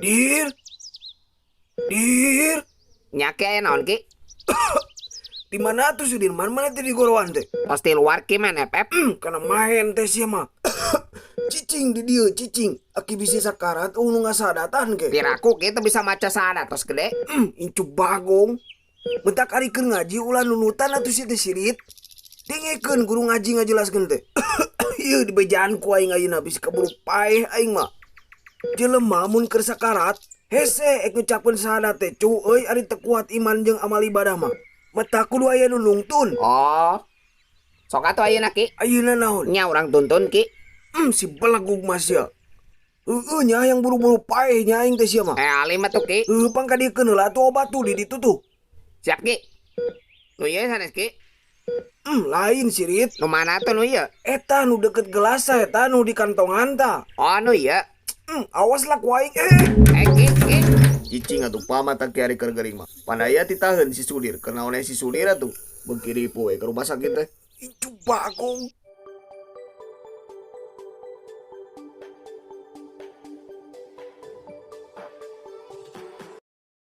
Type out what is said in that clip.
Dir. Dir. Nya, Ki, aya naon, Ki? Di mana tuh Sudirman, mana teh di goroan teh? Tos di luar, Ki, main FF. Kana main teh sia mah. Cicing di dieu cicing. Aki bisi sakarat euweuh nu ngasadatan ke. Piraku, Ki, teu bisa maca sahadat tos gede. Incu bagong. Bentak ari keur ngaji ulah nunutan atuh sia teh sirit. Dengekeun guru ngaji ngajelaskeun teh. Ieu dibejaan ku aing ayeuna bisi kaburu paeh aing mah. Jelema mun keur sakarat hese ek ngucapkeun sahadat teh, cu euy, ari teu kuat iman jeung amal ibadah mah. Matak kudu aya nu nungtun. Oh. Sok atuh ayeuna, Ki. Ayeuna naon? Nya urang tuntun, Ki. Si belegug mah sia. Heueuh nya yang buru-buru paeh nya aing teh sia mah. Eh, alim atuh, Ki. Heueuh, pang kadiekeun heula atuh obat tuh di ditu tuh. Siap, Ki. Nu ieu sanes, Ki? Lain, sirit. Nu mana tuh, nu ieu? Eta nu deket gelas eta nu di kantongan ta. Oh, nu ieu. Awas lah ku aing eh. Eh, Ki, Ki. Cicing atuh pamat ki ari keur gering mah. Pandaya titaheun si Sudir, keur naon si Sudir atuh. Beuki ripuh we ke rumah sakit teh. Incu bagong.